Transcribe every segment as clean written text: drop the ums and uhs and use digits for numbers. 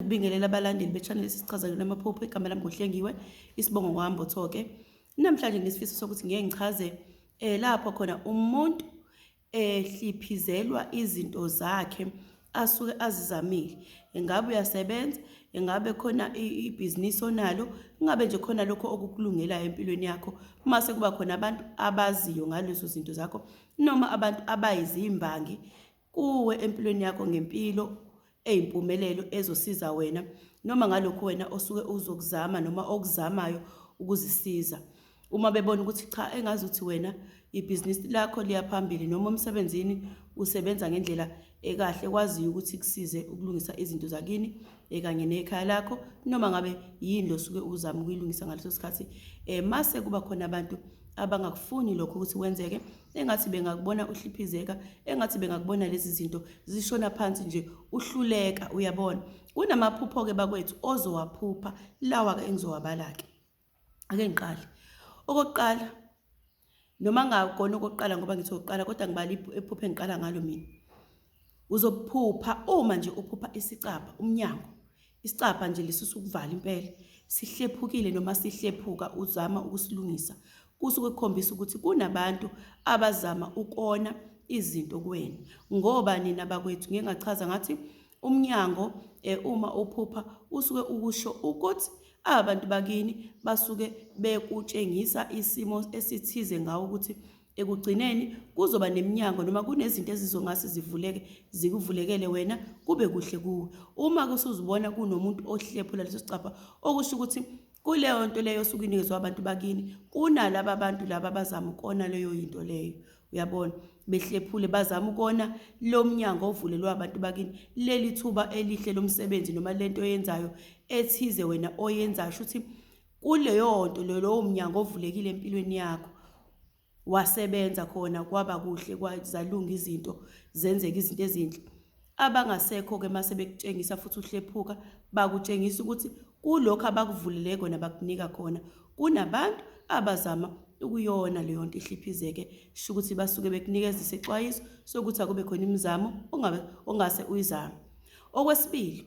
Ngibingelela abalandeli be-channel esichaza namaphupho. Igama lami nguHlengiwe, isibongo ngowambotho-ke. Namhlanje nginesifiso sokuthi ngeke ngichaze lapho khona umuntu ehliphizelwa izinto zakhe asuke azizamile. Ingabe uyasebenza, ingabe khona ibhizinisi onalo, ingabe nje khona lokho okukulungelayo empilweni yakho. Mase kuba khona abantu abaziyo ngalezo zinto zakho noma abantu abayizimbangi kuwe empilweni yakho ngempilo eyimpumelelo ezosiza wena noma ngalokhu wena osuke uzokuzama noma okuzamayo ukuzisiza. Uma bebona ukuthi cha, engazuthi wena ibhizinisi lakho liya phambili noma emsebenzini usebenza ngendlela ekahle kwaziyo ukuthi kusize ukulungisa izinto zakini kanye nekhaya lakho noma ngabe yini losuke uzama ukuyilungisa ngaleso sikhathi, mase kuba khona abantu abangakufuni lokho ukuthi kwenzeke, engathi bengakubona uhliphizeka, engathi bengakubona lezi zinto zishona phansi nje uhluleka. Uyabona, kunamaphupho-ke bakwethu ozowaphupha lawa-ke engizowabala-ke. Ake ngiqale okokuqala, noma ngakona okokuqala ngoba ngithi okokuqala, kodwa ngibala iphupho engiqala ngalo mina. Uzophupha uma nje uphupha isicabha, umnyango, isicabha nje lisusa ukuvala impela, sihlephukile noma sihlephuka uzama ukusilungisa, kusuke kukhombisa ukuthi kunabantu abazama ukona izinto kuwena. Ngoba nina bakwethu ngike ngachaza ngathi umnyango uma uphupha usuke ukusho ukuthi abantu bakini basuke bekutshengisa isimo esithize ngawo ukuthi ekugcineni kuzoba neminyango noma kunezinto ezizongase zivuleke zikuvulekele wena kube kuhle kuwe. Uma kusuzibona kunomuntu ohlephula leso sicabha, okusho ukuthi kuleyo nto leyo osuke inikezwa abantu bakini kunalaba bantu laba abazama ukona leyo yinto leyo. Uyabona, behlephule bazama ukona lo mnyango ovulelwe abantu bakini, leli thuba elihle lomsebenzi noma lento oyenzayo ethize wena oyenzayo. Shuthi kuleyo nto lowo mnyango ovulekile empilweni yakho wasebenza khona kwaba kuhle, kwazalunga izinto, zenzeka izinto ezinhle. Abangasekho-ke mase bekutshengisa futhi uhlephuka, bakutshengisa ukuthi kulokhu abakuvulele kona bakunika khona kunabantu abazama ukuyona leyo nto ihliphizeke. Sho ukuthi basuke bekunikeza isexwayiso sokuthi akube khona imizamo ongabe ongase uyizame. Okwesibili,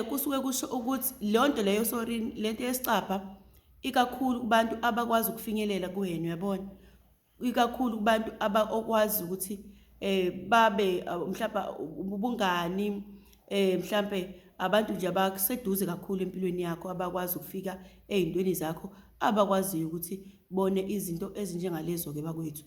kusuke kusho ukuthi leyo nto leyo, sorry, lento yesicabha ikakhulu kubantu abakwazi ukufinyelela kuwena, uyabona, ikakhulu kubantu okwazi ukuthi babe mhlawumbe ubungani, mhlambe abantu nje abakuseduze kakhulu empilweni yakho, abakwazi ukufika ey'ntweni zakho, abakwaziyo ukuthi bone izinto ezinjengalezo-ke bakwethu.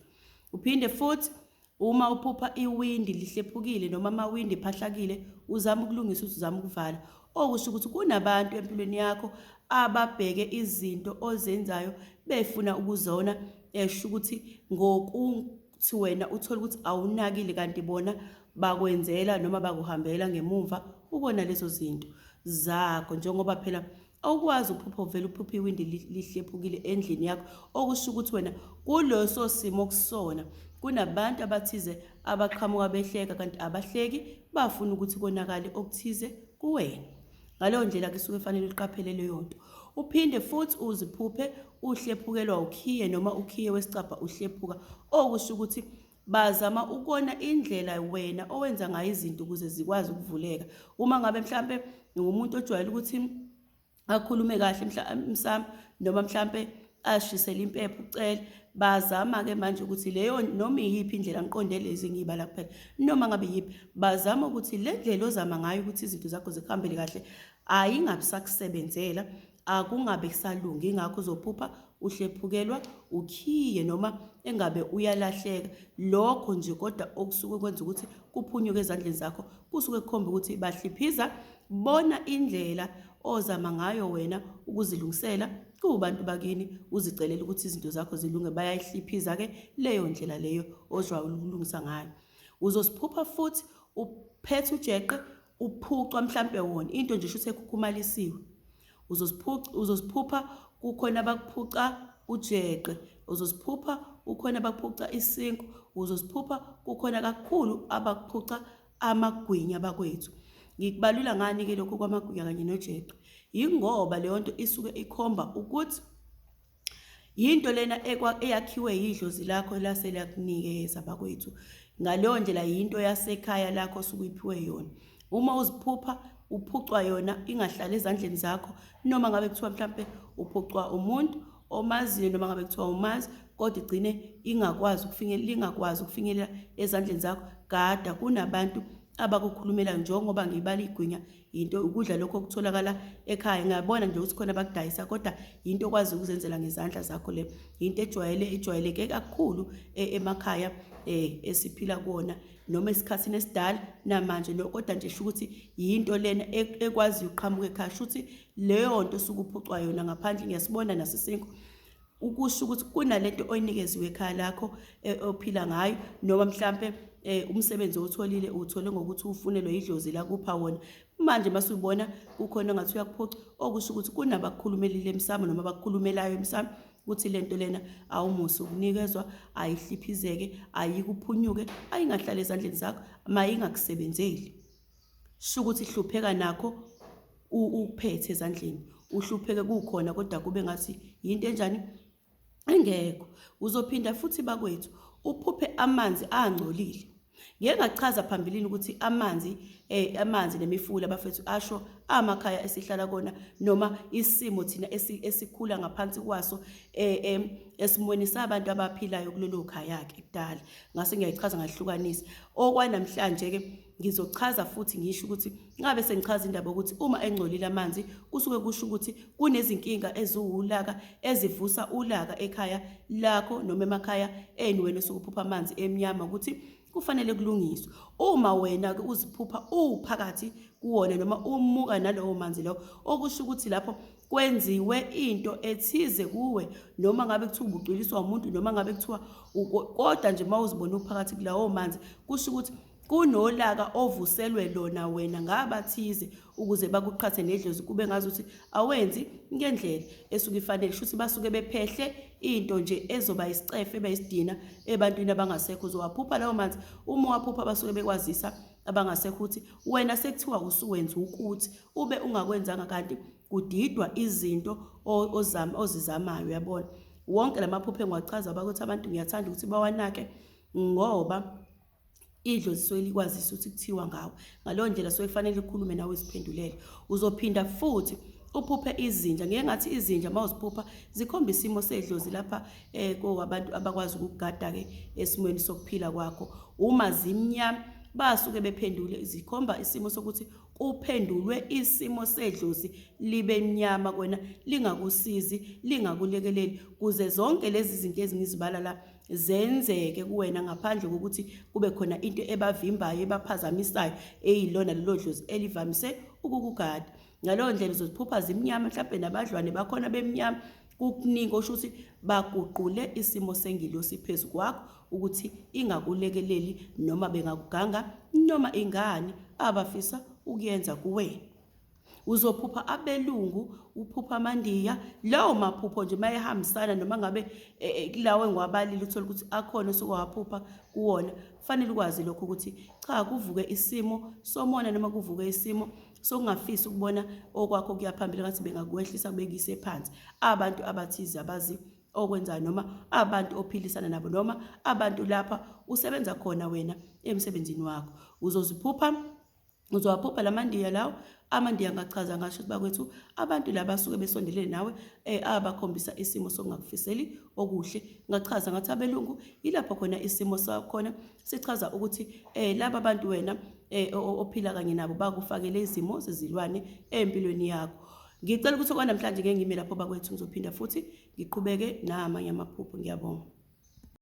Uphinde futhi uma uphupha iwindi lihlephukile noma amawindi ephahlakile, uzama ukulungisa, uthi uzama ukuvala, okusho ukuthi kunabantu empilweni yakho ababheke izinto ozenzayo befuna ukuzona, esho ukuthi ngokuthi wena uthole ukuthi awunakile kanti bona bakwenzela noma bakuhambela ngemumva ukona lezo zinto zakho. Njengoba phela awukwazi ukuphupha uvele uphuphe iwindi lihlephukile endlini yakho, okusho ukuthi wena kuleso simo okusona kunabantu abathize abaqhamuka behleka kanti abahleki, bafuna ukuthi konakale okuthize kuwena. Ngaleyo ndlela ke suke fanele uqaphele leyo nto. Uphinde futhi uziphuphe uhlephukelwa ukhiye noma ukhiye wesicabha uhlephuka, okusho ukuthi bazama ukona indlela wena owenza ngayo izinto ukuze zikwazi ukuvuleka. Uma ngabe mhlambe ngumuntu ojwayele ukuthi akhulume kahle msamo noma mhlambe ashisele impepho ucele, bazama ke manje ukuthi leyo noma iyiphi indlela, ngiqonde lezi ngiyibala kuphela, noma ngabe iyiphi, bazama ukuthi le ndlela ozama ngayo ukuthi izinto zakho zikuhambele kahle ayingabi sakusebenzela, akungabe kusalunga. Ingakho uzophupha uhlephukelwa ukhiye noma engabe uyalahleka. Lokho nje kodwa okusuke kwenza ukuthi kuphunyuke ezandleni zakho kusuke kukhomba ukuthi bahliphiza bona indlela ozama ngayo wena ukuzilungisela kubantu bakini, uzicelela ukuthi izinto zakho zilunge, bayayihliphiza-ke leyo ndlela leyo ojwayele ukulungisa ngayo. Uzosiphupha futhi uphethe ujeqe uphucwa mhlampe wona into nje shuthi ekhukhumalisiwe. Uzosiphupha kukhona abakuphuca ujeqe, uzosiphupha kukhona abakuphuca isinkwa, uzosiphupha kukhona kakhulu abakuphuca amagwinya bakwethu. Ngikubalula ngani-ke lokhu kwamagwinya kanye nojeqe? Yingoba leyo nto isuke ikhomba ukuthi yinto lena eyakhiwe yidlozi lakho lase liyakunikeza bakwethu. Ngaleyo ndlela yinto yasekhaya lakho osuke uyiphiwe yona. Uma uziphupha Uphucwa yona ingahlali ezandleni zakho, noma ngabe kuthiwa mhlampe uphucwa umuntu omaziyo, noma ngabe kuthiwa umazi, kodwa igcine ingakwazi ukufinyelela, lingakwazi ukufinyelela ezandleni zakho. Gada, kunabantu abakukhulumela. Njengoba ngibala igwinya, into ukudla lokho okutholakala ekhaya, ngiyabona nje ukuthi khona abakudayisa, kodwa yinto okwazi ukuzenzela ngezandla zakho. Le yinto ejwayeleke kakhulu emakhaya esiphila kuwona, noma esikhathini esidala namanje no, kodwa nje sho ukuthi yinto lena ekwaziyo ukuqhamuka ekhaya. Sho ukuthi leyo nto osukuphucwa yona ngaphandle, ngiyasibona nasisinkwa, ukusho ukuthi kunalento oyinikeziwe ekhaya lakho ophila ngayo, noma mhlampe umsebenzi owutholile uwuthole ngokuthi ufunelwe idlozi lakupha wona. Manje masubona kukhona engathi uyakuphuca, okusho ukuthi kunabakukhulumelile emsamo noma abakukhulumelayo emsamo ukuthi lento lena awumusa ukunikezwa, ayihliphizeke, ayikuphunyuke, ayingahlali ezandleni zakho, mayingakusebenzeli. Sho ukuthi hlupheka nakho ukuphethe ezandleni, uhlupheke kukhona, kodwa kube ngathi yinto enjani engekho. Uzophinda futhi bakwethu uphuphe amanzi angcolile. Ngike ngachaza phambilini ukuthi amanzi nemifula bafethu asho amakhaya esihlala kona, noma isimo thina esikhula ngaphansi kwaso, esimweni sabantu abaphilayo kulelo khaya ke kudala. Ngase ngiyayichaza ngahlukanisa. Okwanamhlanje ke ngizochaza futhi ngisho ukuthi ngabe sengichaza indaba ukuthi uma engcolile amanzi kusuke kusho ukuthi kunezinkinga eziwulaka ezivusa ulaka ekhaya lakho noma emakhaya enu wena osuke uphupha amanzi emnyama, ukuthi kufanele kulungiswe. Uma wena-ke uziphupha uphakathi kuwona noma umuka nalowo manzi lawo, okusho ukuthi lapho kwenziwe into ethize kuwe, noma ngabe kuthiwa ubucwiliswa umuntu, noma ngabe kuthiwa, kodwa nje uma uzibona uphakathi kulawo manzi, kusho ukuthi kunolaka ovuselwe lona wena ngabathize ukuze bakuqhathe nedlozi, kube ngazuthi awenzi ngendlela esuke ifanele. Shuthi basuke bephehle into nje ezoba isicefe, eba isidina ebantwini abangasekho. Uzowaphupha lawo manzi. Uma uwaphupha, basuke bekwazisa abangasekho ukuthi wena sekuthiwa usuwenza ukuthi ube ungakwenzanga, kanti kudidwa izinto ozama ozizamayo. Uyabona, wonke lamaphupho engiwachaza bakuthi abantu ngiyathanda ukuthi bawanake, ngoba idlozi suke likwazisa ukuthi kuthiwa ngawe. Ngaleyo ndlela suke kufanele likhulume nawe, uziphendulele. Uzophinda futhi uphuphe izinja. Ngeke ngathi izinja uma uziphupha zikhomba isimo sedlozi lapha kowabantu abakwazi ukugada-ke esimweni sokuphila kwakho. Uma zimnyama basuke bephendule, zikhomba isimo sokuthi kuphendulwe isimo sedlozi libe mnyama kwena, lingakusizi, lingakulekeleli, kuze zonke lezi zinto ezingizibala la zenzeke kuwena ngaphandle kokuthi kube khona into ebavimbayo, ebaphazamisayo, eyilona lelo dlozi elivamise ukukugada. Ngaleyo ndlela uzoziphupha zimnyama, mhlawumbe nabadlwane bakhona bemnyama, kukuningi osho ukuthi baguqule isimo sengilosi phezu kwakho ukuthi ingakulekeleli, noma bengakuganga noma ingani abafisa ukuyenza kuwena. Uzophupha abelungu, uphupha amandiya. Lawo maphupho nje mayehambisana, noma ngabe kulawo engiwabalile uthole ukuthi akhona osuke waphupha kuwona, kufanele ukwazi lokho ukuthi cha, kuvuke isimo somona noma kuvuke isimo sokungafisi ukubona okwakho kuya phambili, ngathi bengakwehlisa kubekise phansi abantu abathize abazi okwenzayo, noma abantu ophilisana nabo, noma abantu lapha usebenza khona wena emsebenzini wakho. Uzoziphupha, uzowaphupha lamandiya lawo. Amandiya ngachaza ngasho ukuthi bakwethu abantu laba basuke besondelene nawe, abakhombisa isimo sokungakufiseli okuhle. Ngachaza ngathi abelungu yilapho khona isimo sakhona sichaza ukuthi laba bantu wena ophila kanye nabo bakufakele izimo zezilwane empilweni yakho. Ngicela ukuthi okwanamhlanje ngeke ngime lapho bakwethu, ngizophinda futhi ngiqhubeke namanye amaphupho. Ngiyabonga.